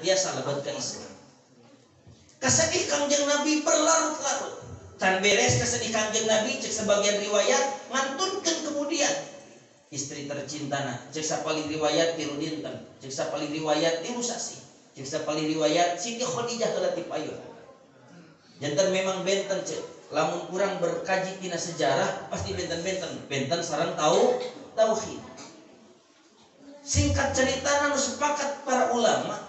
tiasa lebet ka Islam. Kasedih Kangjeng Nabi berlarut-larut. Can beres kasedih Kangjeng Nabi cek sebagian riwayat ngantunkeun kemudian istri tercintana cek sapalih riwayat tilu dinten, cek sapalih riwayat tilu sasih, cek sapalih riwayat Siti Khadijah heula ti payun. Janten memang benten cek lamun kurang berkaji tina sejarah pasti benten-benten, benten sareng tau tauhid. Singkat cerita anu sepakat para ulama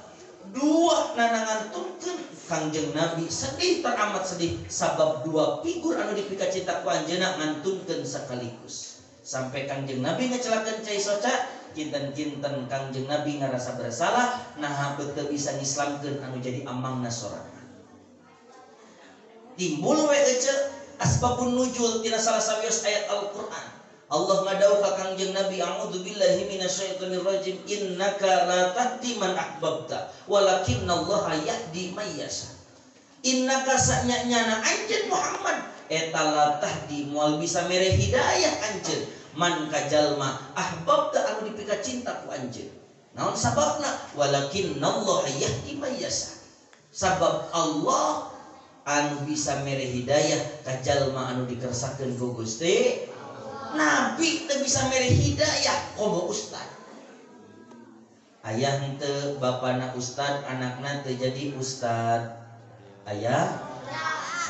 dua nanangantunkeun Kangjeng Nabi sedih teramat sedih sabab dua figur anu dipika cinta ku anjeunna ngantunkeun sekaligus. Sampai Kangjeng Nabi ngecelakeun cai soca, kinten-kinten Kangjeng Nabi ngarasa bersalah naha teu bisa ngislamkeun anu jadi amangna sorangan. Timbul we ece asbabun nuzul tina salah sawios ayat Al-Qur'an. Allah ngadau ka Kangjeng Nabi, a'udzubillahi minasyaitonir rajim, innaka la tahdi man ahbabta walakinallaha yahdi may yasha. Innaka sanyana anjeun Muhammad eta la tahdi moal bisa mere hidayah anjeun man ka jalma ahbabta anu dipika cinta ku anjeun. Naon sababna? Walakinallaha yahdi may yasha. Sabab Allah anu bisa mere hidayah ka jalma anu dikersakeun ku Gusti. Nabi teu bisa mere hidayah komo ustad. Ayah henteu bapana ustad, anakna teu jadi ustad. Ayah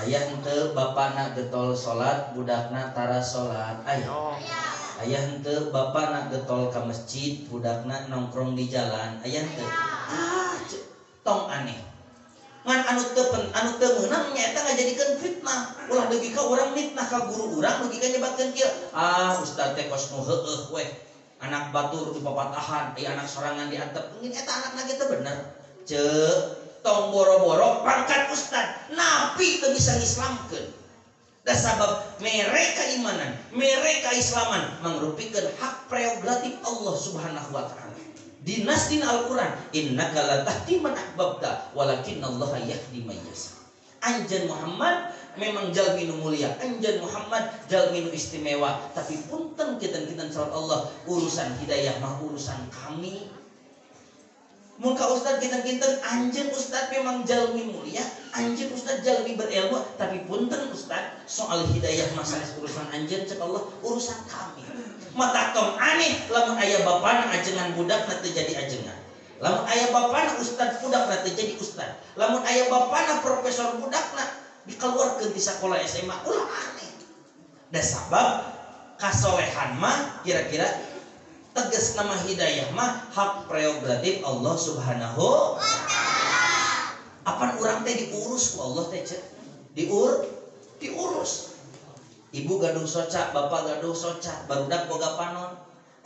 ayah henteu bapana getol salat, budakna tara salat. Ayah ayah henteu bapana getol ka masjid, budakna nongkrong di jalan. Ayah henteu. Ah, tong aneh. Ngan anu teu anu teu meunang nyaeta ngajadikeun fitnah. Ulah dugi ka urang mitnah ka guru urang dugi ka nyebatkeun kieu. Ah, ustad teh kos nu heueuh weh. Anak batur dipapatahan, ai anak sorangan diantep. Mungkin eta anakna ge teu bener. Ceuk, tong boro-boro pangkat ustad, nabi teu bisa ngislamkeun. Da sabab mere keimanan, mere keislaman mangrupikeun hak prerogatif Allah Subhanahu wa taala. Dinas dina Al-Qur'an, innaka la tahdi man ahbabta walakinallaha yahdi may yasha. Anjeun Muhammad memang jalmi nu mulia, anjeun Muhammad jalmi nu istimewa, tapi punten kinten-kinten salat Allah, urusan hidayah mah urusan kami. Mun ka ustad kinten-kinten anjeun ustad memang jalmi mulia, anjeun ustad jalmi berilmu, tapi punten ustad soal hidayah mah sanes urusan anjeun cek Allah, urusan kami. Mata tong aneh lamun aya bapana ajengan budakna teu jadi ajengan. Lamun aya bapana ustad budakna teu jadi ustad. Lamun aya bapana profesor budakna dikeluarkeun ti sakola SMA, ulah aneh. Da sabab kasolehan mah kira-kira tegas nama hidayah mah hak prerogatif Allah Subhanahu wa taala. Apan urang teh diurus ku Allah teh cek. Diurus. Ibu gaduh soca, bapak gaduh soca, barudak boga panon.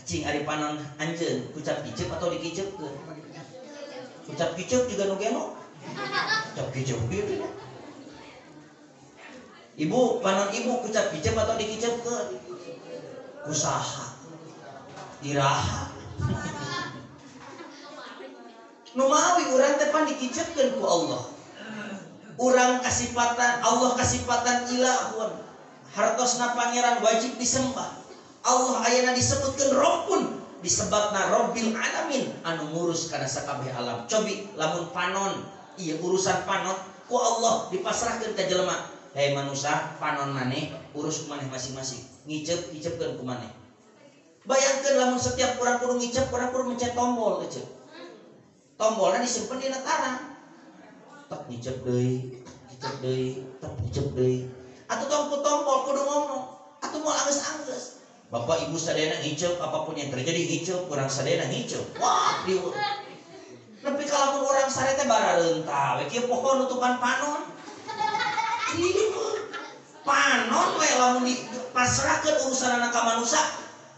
Cing ari panon anjeun kucap kicep atau dikicepkeun? Kucap kicep juga nu geno. Kucap kicep kieu. Ibu panon ibu kucap kicep atau dikicepkeun? Kusaha? Iraha. Nu mawi urang teh pan dikicepkeun ku Allah. Urang kasipatan Allah kasipatan ilahun. Hartosna pangeran wajib disembah. Allah ayana disebutkeun Rabbun, disebatna Rabbil alamin anu ngurus kana sakabeh alam. Cobi lamun panon, ieu urusan panon ku Allah dipasrahkeun ka jelema. Hei manusia, panon maneh urus ku maneh masing-masing. Ngicep ngicepkeun ku maneh. Bayangkeun lamun setiap urang kudu ngicep, urang kudu mencet tombol ecep. Tombolna disimpen dina tanah. Tek ngicep deui, ngicep deui, tek ngicep deui. Atuh tong ku tombol kudu ngomong, atuh moal anggeus-anggeus. Bapak ibu sadayana ngicep, apapun yang terjadi ngicep, urang sadayana ngicep. Wah, dieu. Nepi ka lamun urang sare teh barareunta we kieu poho nutupan panon. Ieu panon we lamun dipasrahkeun urusanana ka manusia,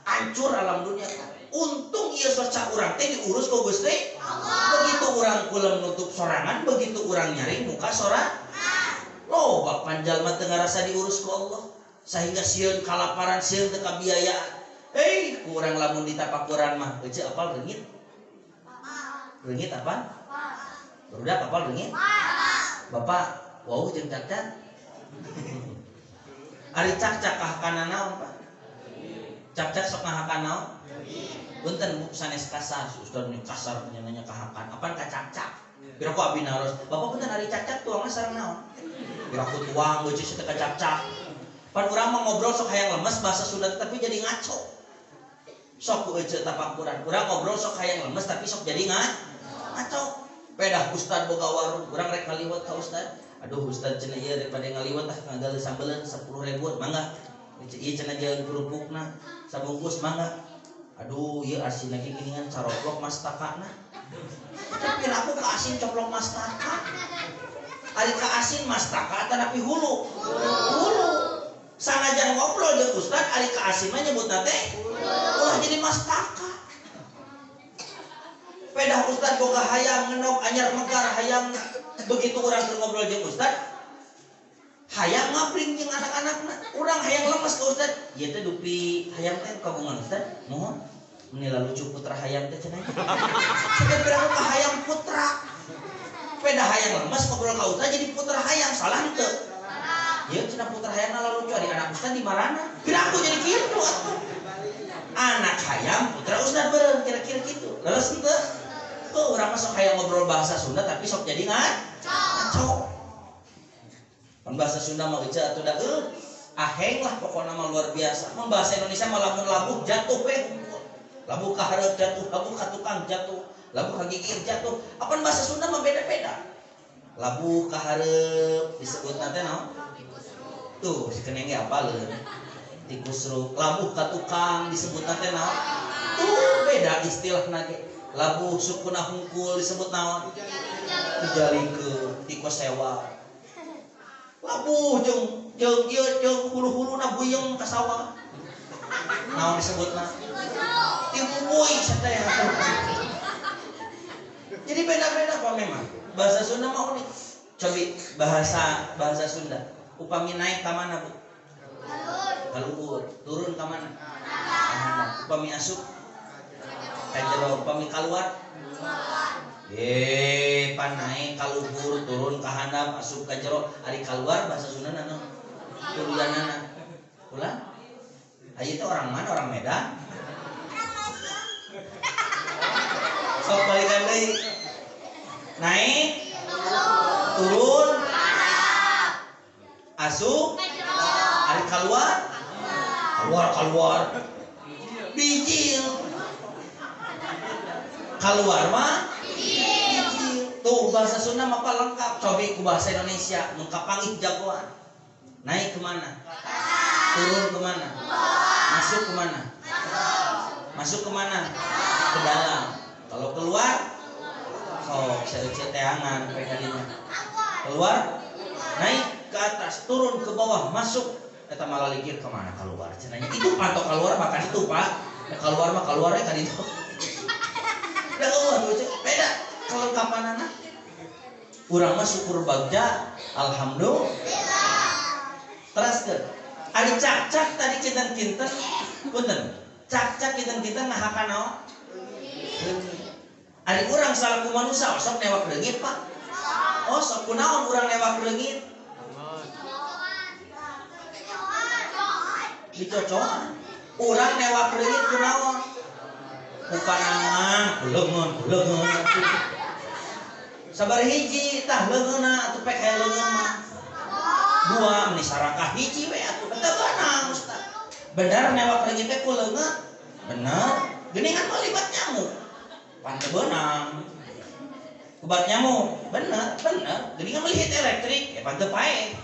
hancur alam dunia. Untung ieu soca urang teh diurus ku Gusti Allah. Begitu urang kulem nutup sorangan, begitu urang nyaring muka sorangan. Loba panjalma teu ngarasa diurus ku Allah sehingga sieun kalaparan, sieun teu kabiayaan. Hei, kurang lamun ditapakuran mah ece apal reungit? Reungit apa? Barudak apal reungit? Bapak wau jeung cakcak. Ari cakcak kahakana naon, Pak? Cakcak sok ngahakan naon? Punten bu sanes kasar, si ustad ini kasar nanya kahakan. Apaan kacakcak? Piraku abi naros, bapak punten ari cakcak tuangna sareng naon? Piraku tuang geuceuk teh ka cakcak. Pan urang mah ngobrol sok hayang lemes bahasa Sunda tapi jadi ngaco. Sok ku ece tapakuran. Urang ngobrol sok hayang lemes tapi sok jadi ngaco. Pedah ustad boga warung, urang rek ngaliwet ka ustad. Aduh ustad cenah ieu daripada ngaliwet ah ngagaleuh sambeleun 10.000 mangga. Ieu cenah jeung kerupukna sabungkus mangga. Aduh ieu asin lagi geuningan caroplok mastakana. Tapi aku ka asin coplok mastaka. Ari ka asin mastaka tanapi hulu. Hulu. Sanajan ngobrol jeung ustad ari ka asin mah nyebutna teh ulah jadi mastaka. Pedah ustad boga hayam ngenog anyar megar hayam. Begitu urang keur ngobrol jeung ustad hayam ngapring jeung anak-anakna. Urang hayang lemes ka ustad. Ieu teh dupi hayam teh kagungan ustad. Mohon meni lucu putra hayam teh cenah. Sakieu piraku ka hayam putra. Pedah hayang lemes ngobrol ka ustad jadi putra hayam salah henteu. Ieu cenah putra hayamna lucu ari anak ustad di marana. Piraku jadi kitu atuh. Anak hayam putra ustad beureum kira-kira kitu. Leres henteu? Tuh urang mah sok hayang ngobrol bahasa Sunda tapi sok jadi ngaco. Pan bahasa Sunda mah ece atuh da aheng lah pokokna mah luar biasa. Mun bahasa Indonesia mah lamun labuh jatuh we. Labuh ka hareup jatuh, labuh ka tukang jatuh, labuh ka gigir jatuh. Apan bahasa Sunda mah beda-beda. Labuh ka hareup disebutna teh naon? Tuh si keneng ge apaleun. Tikus ruk. Labuh ka tukang disebutna teh naon? Tuh beda istilahna ge. Labuh sukuna hungkul disebut naon? Dijalikeun tikus sewa. Labuh jeung jeung ieu jeung hulu-huluna buyeng ka sawah. Naon disebutna? Tibubuy sateh. Jadi beda-beda kok memang. Bahasa Sunda mah unik. Cobi bahasa bahasa Sunda. Upami naik ka mana, Bu? Ka luhur. Turun ka mana? Ka handap. Upami asup ka jero, upami kaluar? Pan naik ka luhur, turun ka handap, asup ka jero, ari kaluar bahasa Sunda naon? Turulanana. Ulah? Ayo itu orang mana? Orang Medan? Sok balikan deui. Naik, turun, asup, ari kaluar, keluar keluar, bijil. Keluar mah bijil. Tuh bahasa Sunda mah lengkap. Cobi ku bahasa Indonesia mun kapanggih jagoan. Naik kemana? Turun kemana? Masuk kemana? Masuk kemana? Ke dalam. Kalau keluar, sok saya teangan PKD-nya. Keluar, naik ke atas, turun ke bawah, masuk. Eta malah likir kemana keluar? Cenanya itu pantok keluar makan itu pak. Keluar mah keluarnya kan itu. Udah keluar, beda kelengkapan anak. Urang mah syukur bagja, alhamdulillah. Terus ke, ada cak-cak tadi kinten-kinten, punten. Cak-cak kinten-kinten ngahakan naon? Ari urang salaku manusia osok newak reungit pak. Osok kunaon urang newak reungit? Dicocoan. Urang newak reungit kunaon? Ku panangan, ku leungeun, ku leungeun. Sabar hiji tah leungeunna atuh pek aya leungeun mah. Dua meni sarakah hiji we atuh teu beunang ustaz. Bener newak reungit teh ku leungeun? Bener. Geuningan mah libat nyamuk. Pan teu beunang. Kubat nyamuk. Bener, bener. Geuningan mah lihat elektrik, ya pan teu pae.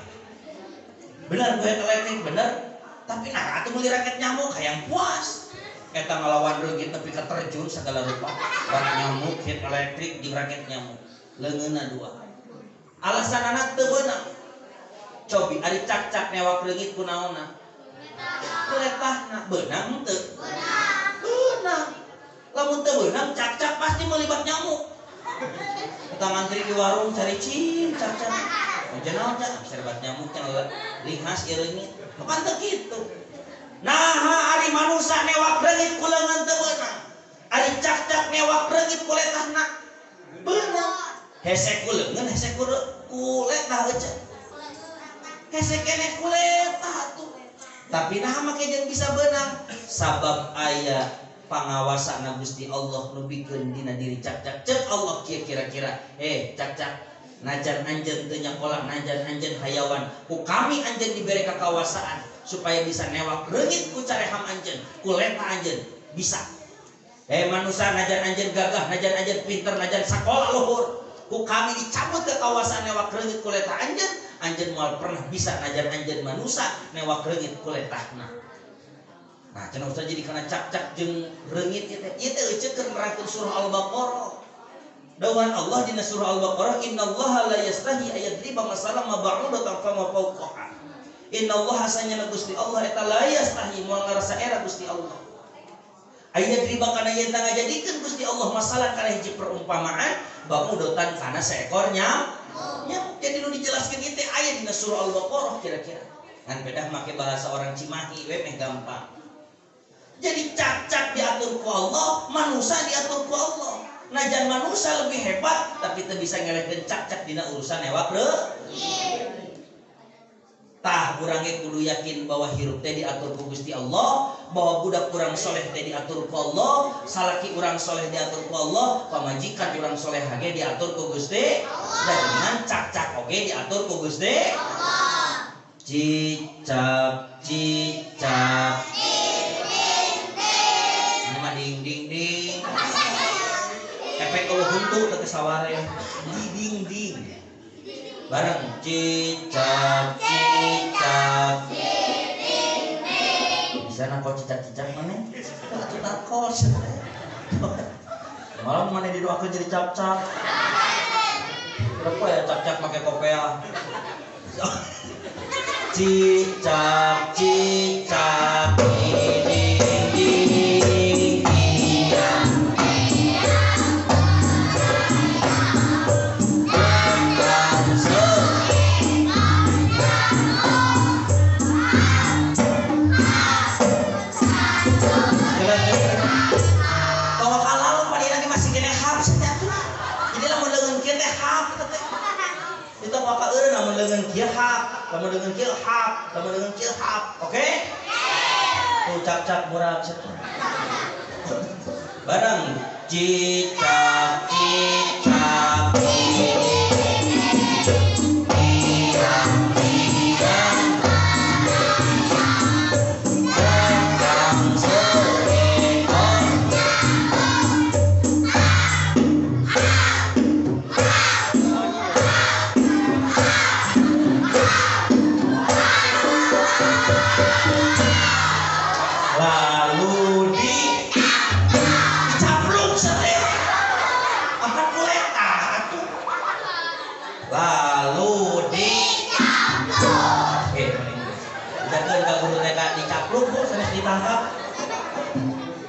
Bener ku elektrik, bener. Tapi nah atuh meuli raket nyamuk hayang puas. Eta ngalawan reungit nepi ka terjun segala rupa. Bat nyamuk, hit elektrik jeung raket nyamuk. Leungeunna dua. Alasanana teu beunang. Cobi ari cak-cak newak reungit kunaonna? Kuletahna beunang teu? Beunang. Lamun teu beunang cak-cak pasti melibat nyamuk. Eta ngantri di warung cari cing cak-cak. Ojo naon cak serbat nyamuk cenah linghas ieu reungit. Kapan teu kitu? Naha ari manusa newak reungit ku leungeun teu beunang. Ari cak-cak newak reungit ku letahna beunang. Hese ku leungeun hese ku letah euceu. Hese keneh ku letah atuh. Tapi naha make jeung bisa beunang sabab aya Pangawasana Gusti Allah nu bikeun dina diri cakcak cek Allah kieu kira-kira cakcak najan anjeun teu nyakola najan anjeun hayawan ku kami anjeun dibere kakawasaan supaya bisa newak reungit ku careham anjeun ku leta anjeun bisa manusa najan anjeun gagah najan anjeun pinter najan sakola luhur ku kami dicabut kekawasaan newak reungit ku leta anjeun anjeun moal pernah bisa najan anjeun manusa newak reungit ku letahna. Nah, cenah ustaz jadi kana cak-cak jeung reungit ieu teh. Ieu teh euceuk keur nerangkeun surah Al-Baqarah. Dawuhan Allah dina surah Al-Baqarah, innallaha la yastahi ayadriba masalan ma ba'udatan fama fawqaha. Innallaha sanyana Gusti Allah eta la yastahi moal ngarasa era Gusti Allah. Ayadriba kana yen ngajadikeun Gusti Allah masalah kana hiji perumpamaan ba'udatan kana seekor nyamuk. Jadi nu dijelaskeun ieu teh aya dina surah Al-Baqarah kira-kira. Ngan pedah make bahasa orang Cimahi we meh gampang. Jadi cak-cak diatur ku Allah, manusia diatur ku Allah. Najan manusia lebih hebat, tapi teu bisa ngelehkeun cak-cak dina urusan newak reungit. Tah urang ge kudu yakin bahwa hirup teh diatur ku Gusti Allah, bahwa budak urang soleh teh diatur ku Allah, salaki urang soleh diatur ku Allah, pamajikan urang soleh ge diatur ku Gusti Allah. Dan cak-cak oge diatur ku Gusti Allah. Cicak cicak ding ding ding efek kalau huntu teh saware ding ding bareng cicak cicak ding ding bisa nangko cicak cicak mana atuh takos malam mana didoakeun jadi cap-cap berapa ya cap-cap make kopea cicak cicak ding ding ding. Lamun dengan kieu hak, lamun dengan kieu hak, lamun dengan kieu hak, oke? Tuh cak-cak murah satu. Bareng cicak cicak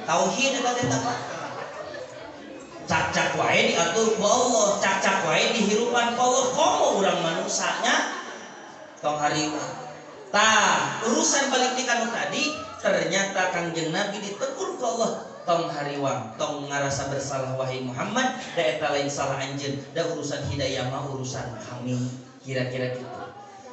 tauhid eta teh apa? Cak-cak wae diatur ku Allah, cak-cak wae dihirupan ku Allah. Komo urang manusanya tong hariwang. Tah, urusan balik di kanu tadi ternyata Kangjeng Nabi ditegur ku Allah, tong hariwang, tong ngarasa bersalah wahai Muhammad, da eta lain salah anjeun, da urusan hidayah mah urusan kami. Kira-kira gitu.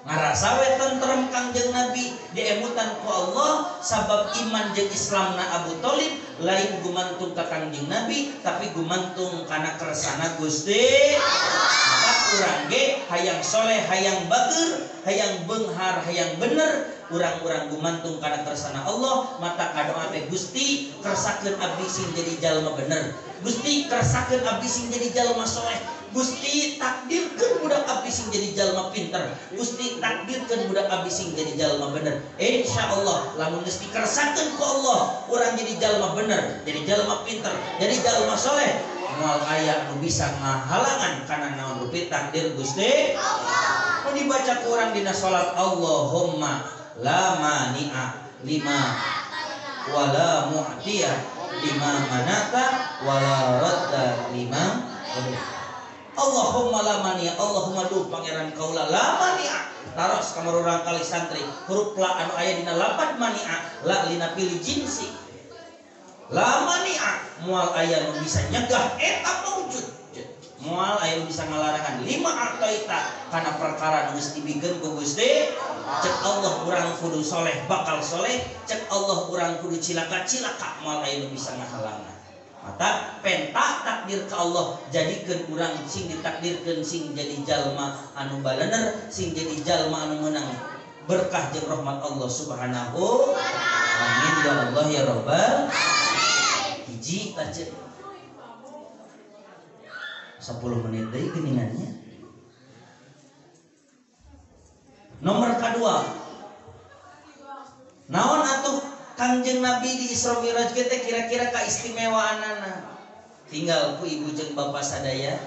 Ngarasa we tentrem Kangjeng Nabi diemutan ku Allah sabab iman jeung Islamna Abu Thalib lain gumantung ka Kangjeng Nabi tapi gumantung kana kersana Gusti Allah. Maka urang ge hayang soleh, hayang bager, hayang beunghar, hayang bener, urang-urang gumantung kana kersana Allah, mata kadoa teh Gusti kersakeun abdi sing jadi jalma bener. Gusti kersakeun abdi sing jadi jalma soleh. Gusti takdirkeun budak abdi sing jadi jalma pinter. Gusti takdirkeun budak abdi sing jadi jalma bener. Insyaallah lamun geus dikersakeun ku Allah, urang jadi jalma bener, jadi jalma pinter, jadi jalma soleh, moal aya nu bisa ngahalangan kana naon rupi takdir Gusti Allah. Nu dibaca ku urang dina salat Allahumma la mani'a lima wala mu'tiya lima manata wala radda lima. Allahumma la mani'a, Allahumma duh pangeran kaula la mani'a. Taros kamar urang kali santri huruf la anu aya dina lapat mani'a, la lina pilih jinsi. La mani'a moal aya nu bisa nyegah eta maujud. Moal aya nu bisa ngalarangan lima aqtaita kana perkara nu geus dibikeun ku Gusti. Cek Allah urang kudu soleh bakal soleh, cek Allah urang kudu cilaka cilaka moal aya nu bisa ngahalangan. Mata pentah takdir ke Allah jadikeun urang sing ditakdirkeun sing jadi jalma anu balener, sing jadi jalma anu meunang berkah jeung rahmat Allah Subhanahu. Amin ya Allah ya Rabbal. Hiji tah 10 menit deui geuningannya. Nomor kedua, naon atuh Kangjeng Nabi di Isra Mi'raj teh kira-kira kaistimewaanana. Tinggal ku ibu jeung bapak sadaya.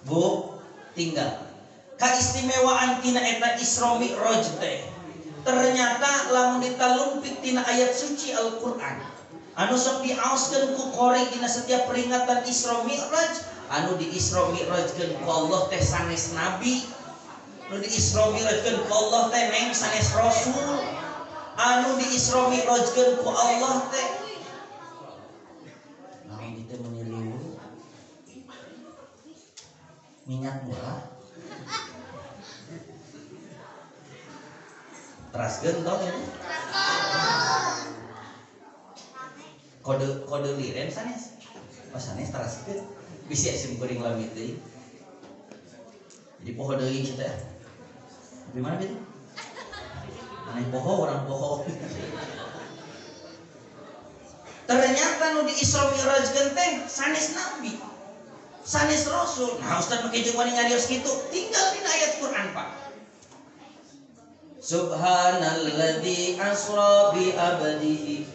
Bu, tinggal. Kaistimewaan tina eta Isra Mi'raj teh ternyata lamun ditalumpik tina ayat suci Al-Qur'an anu sok diaoskeun ku qori dina setiap peringatan Isra Mi'raj, anu di Isra Mi'rajkeun ku Allah teh sanes nabi, anu di Isra Mi'rajkeun ku Allah teh neng sanes rasul, anu di Isra Mi'rajkeun ku Allah teh naon ieu teh meuni riweuh minyak murah teraskeun tong ini kode kode liren sanes oh sanes teraskeun bisi sim kuring lami deui jadi poho deui cenah teh di mana gitu aneh poho orang poho. Ternyata nu di Isra Mi'rajkeun teh sanes nabi sanes rasul. Nah ustaz make jeung wani nyarios kitu tinggal dina ayat Quran Pak. Subhanalladzi asra bi abdihi,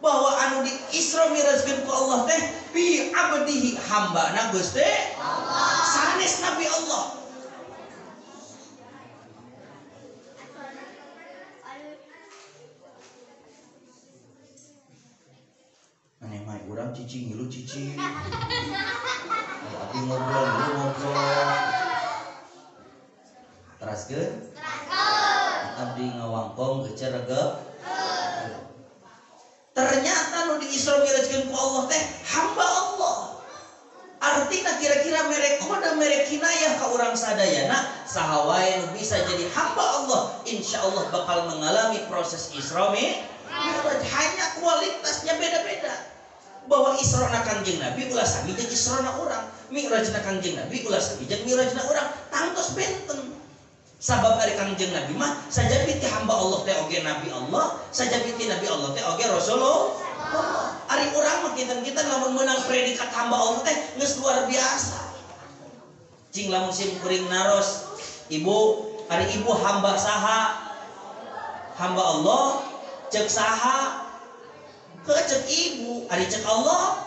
bahwa anu di Isra Mi'rajkeun ku Allah teh bi abdihi hambana Gusti Allah sanes nabi Allah. Aneh mah urang cicing ngilu cicing. Abdi ngobrol ngilu ngobrol. Teraskeun? Abdi ngawangkong geucer regep. Ternyata nu di Isra Mi'rajkeun ku Allah teh hamba Allah. Artina kira-kira mere kode mere kinayah ka urang sadayana saha wae nu bisa jadi hamba Allah insyaallah bakal mengalami proses Isra Mi'raj. Hanya kualitasnya beda-beda. Bahwa Isra na Kangjeng Nabi ulah sami jeung Isra na urang, Mi'raj na Kangjeng Nabi ulah sami jeung Mi'raj na urang, tangtos benten. Sabab ari Kangjeng Nabi mah sajabiti hamba Allah teh oge nabi Allah, sajabiti nabi Allah teh oge Rasulullah. Ari urang mah kinten-kinten lamun meunang predikat hamba Allah teh geus luar biasa. Cing lamun sim kuring naros, ibu, ari ibu hamba saha? Hamba Allah, cek saha? Ke cek ibu, ari cek Allah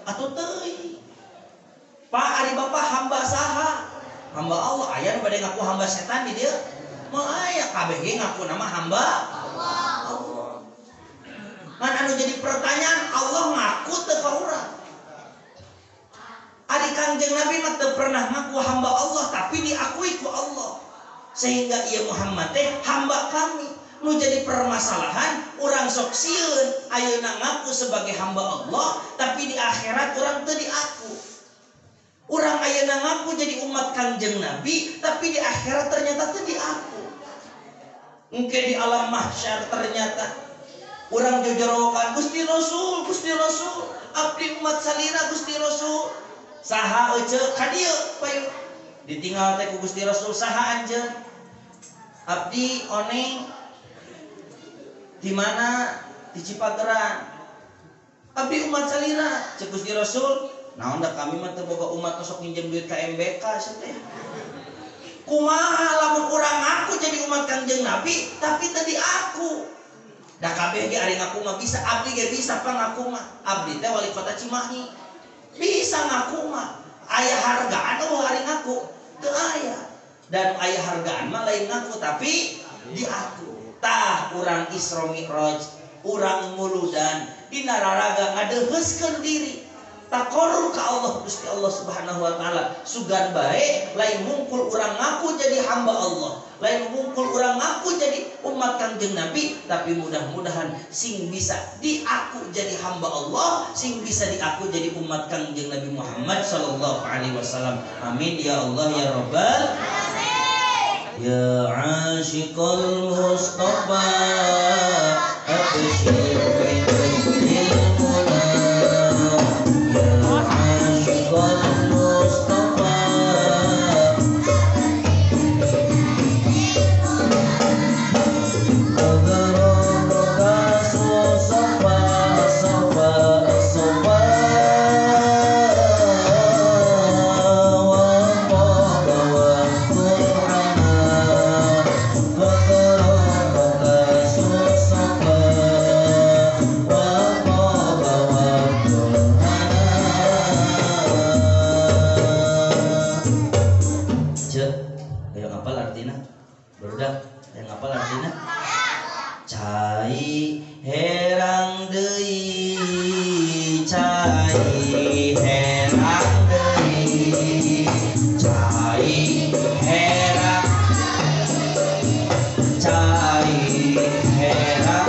atuh teuing. Pak, ari bapak hamba saha? Hamba Allah. Aya nu bade ngaku hamba setan di dieu? Moal aya, kabeh ge ngaku nama hamba Allah. Ngan anu jadi pertanyaan, Allah ngaku teu ka urang? Ari Kangjeng Nabi mah teu pernah ngaku hamba Allah, tapi diakui ku Allah. Sehingga ieu Muhammad teh hamba kami. Nu jadi permasalahan urang sok sieun ayeuna ngaku sebagai hamba Allah, tapi di akhirat urang teu diaku. Urang ayeuna ngaku jadi umat Kangjeng Nabi, tapi di akhirat ternyata teu diaku. Engke di alam mahsyar ternyata urang jojorokan Gusti Rasul, Gusti Rasul, abdi umat salira Gusti Rasul. Saha euceu ka dieu payu. Ditinggal teh ku Gusti Rasul saha anjeun? Abdi oneng di mana? Di Cipageran. Abdi umat salira, cek Gusti Rasul. Naon da kami mah teu boga umat sok nginjem duit ka MBK teh. Kumaha lamun urang ngaku jadi umat Kangjeng Nabi tapi teu diaku. Da kabeh ge ari ngaku mah bisa, abdi ge bisa pa ngaku mah. Abdi teh wali kota Cimahi. Bisa ngaku mah. Aya hargaan eueuh ari ngaku? Teu aya. Dan aya hargaan mah lain ngaku tapi diaku. Tah urang Isra Mi'raj, urang muludan dina raraga ngadeheuskeun diri. Takorur ka Allah Gusti Allah Subhanahu wa taala. Sugan bae lain mungkul urang ngaku jadi hamba Allah, lain mungkul urang ngaku jadi umat Kangjeng Nabi, tapi mudah-mudahan sing bisa diaku jadi hamba Allah, sing bisa diaku jadi umat Kangjeng Nabi Muhammad sallallahu alaihi wasallam. Amin ya Allah ya Rabbal alamin. Ya asyiqal Mustafa abshir bil muna. Ya asyiqal Mustafa cai herang deui, cai herang deui, cai herang, cai herang,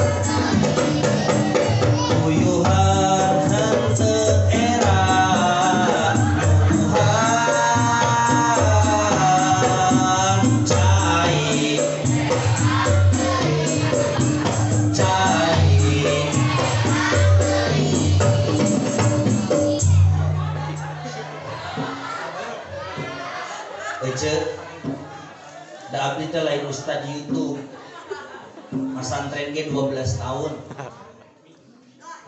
uyuhan henteu era nuduhan cai cai. Ece, da abdi teh lain ustad YouTube. Masantren ge 12 tahun.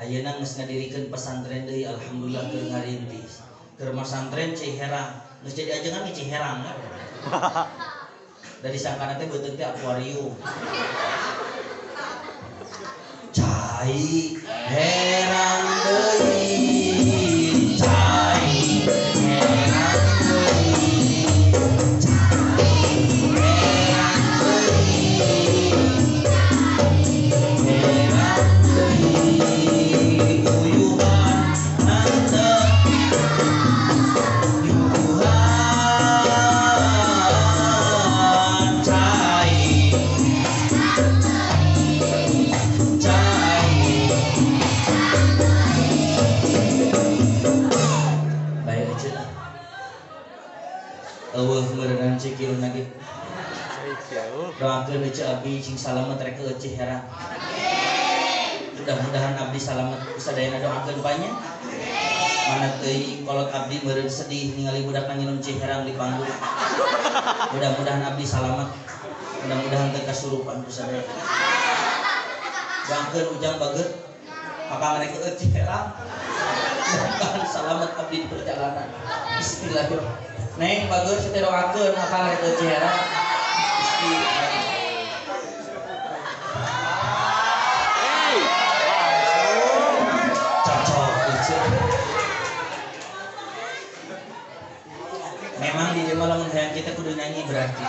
Ayeuna geus ngadirikeun pesantren deui, alhamdulillah keur ngarintis. Keur masantren Ciherang, geus jadi ajengan ge Ciherang kan. Dari sangkana teh beuteung teh akuarium. Cai herang deui, cai herang deui, cai herang deui, herang deui, uyuhan henteu yuhan cai cai. Baik aja. Eueuh meureunnan cikil lagi. Doakeun ece abdi cing salamet rek ke ece herang. Mudah-mudahan abdi salamet sadayana doakeun banyak. Mana teuing kolot abdi meureun sedih ningali budak nginum Ciherang di panggung. Mudah-mudahan abdi salamet. Mudah-mudahan teu kasurupan ku sadaya. Doakeun ujang bager. Kakang rek ke Ciherang. Mudah-mudahan salamet abdi di perjalanan. Bismillahirrahmanirrahim. Neng bager teh doakeun akang rek ke Ciherang. Bismillahirrahmanirrahim. Cocok itu. Memang di dieu mah lamun hayang kita kudu nyanyi berarti.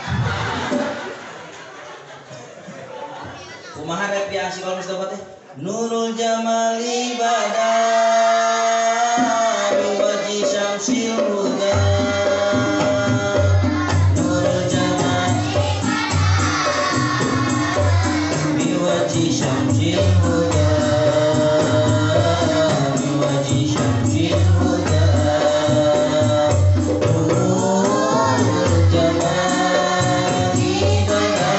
Kumaha rep di Asyiqal Mustafa teh? Nurul Jamali bada biwaji syamsil huda. Nurul Jamali biwaji syamsil huda, biwaji syamsil huda. Nurul Jamali bada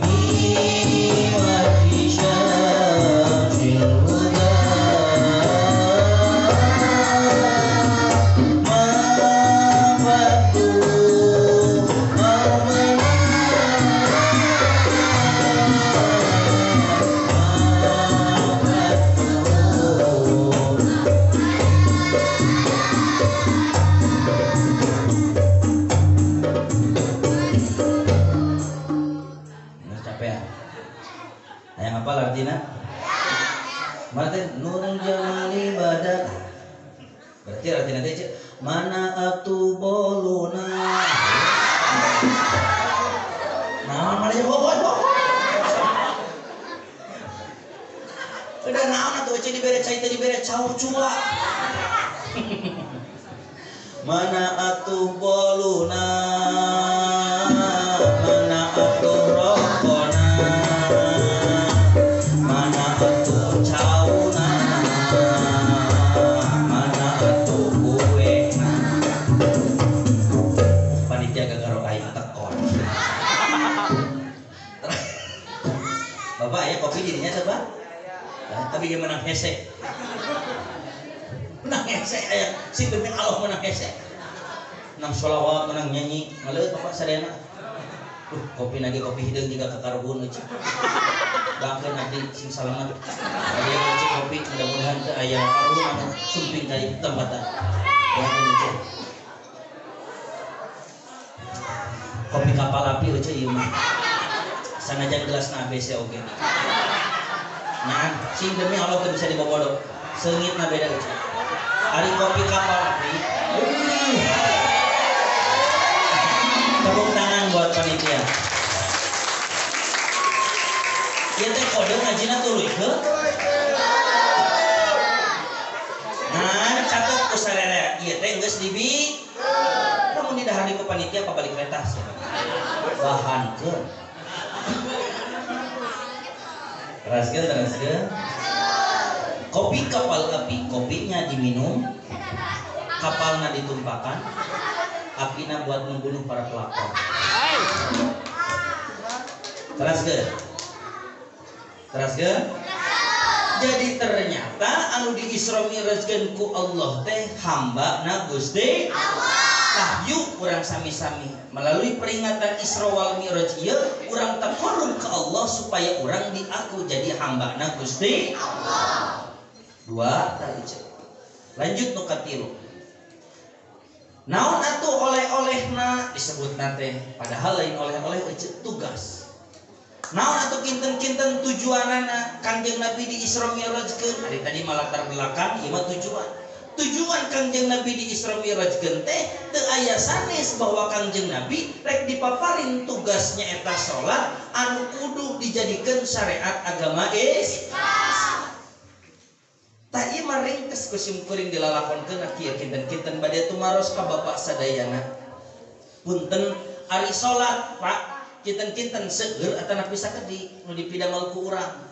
biwaji syamsil huda. Hayang apa artinya? Mana teh Nurul Jamali badak. Berarti artinya teh mana atuh boluna. Naon mana jeung bogoh bogoh. Udah naon atuh eueuh dibere cai teh dibere cau cua. Mana atuh boluna, mana atuh rokona, mana atuh cauna, mana atuh kuena. ieu menang hese. Menang hese aya sing demi Allah menang hese. Menang sholawat, menang nyanyi, ngaleut bapak sadayana. Kopi nage kopi hideung jiga kakaruhun euy. Bangkeun abdi sing salamet. Aya euy kopi mudah-mudahan teu aya karuhun anu sumping ka tempatan. Bangkeun euy. Kopi kapal api euy ieu mah. Sanajan gelasna ABC oge. Nah, sing demi Allah teu bisa dibobodo. Seungitna beda euy. Ari kopi kapal api. Tepuk tangan buat panitia. Ieu teh kode ngajina tuluykeun. Nah, catet ku sarere. Ieu teh geus dibi. Lamun didahar di ku panitia pabalik retas. Bahankeun. Teraskeun, teraskeun. Kopi kapal api, kopinya diminum, kapalnya ditumpahkan, apina buat membunuh para pelakor. Teraskeun. Teraskeun. Jadi ternyata anu di Isra Mi'rajkeun ku Allah teh hamba na Gusti Allah. Tah yuk urang sami-sami melalui peringatan Isra wal Mi'raj ieu urang taqarrub ke Allah supaya urang diaku jadi hamba na Gusti Allah. Dua tah ieu. Lanjut nu katilu. Naon atuh oleh-olehna disebutna teh padahal lain oleh-oleh euceut tugas. Naon atuh kinten-kinten tujuanana Kangjeng Nabi di Isra Mi'rajkeun? Ari tadi mah latar belakang ieu mah tujuan. Tujuan Kangjeng Nabi di Isra Mi'rajkeun teh teu aya sanes bahwa Kangjeng Nabi rek dipaparin tugasnya eta salat anu kudu dijadikeun syariat agama Islam. Tah ieu mah ringkes ku simkuring dilalakonkeun kieu kinten-kinten bade tumaros ka bapak sadayana. Punten ari salat Pak kinten-kinten seueur atanapi sakedik nu dipidamel ku urang.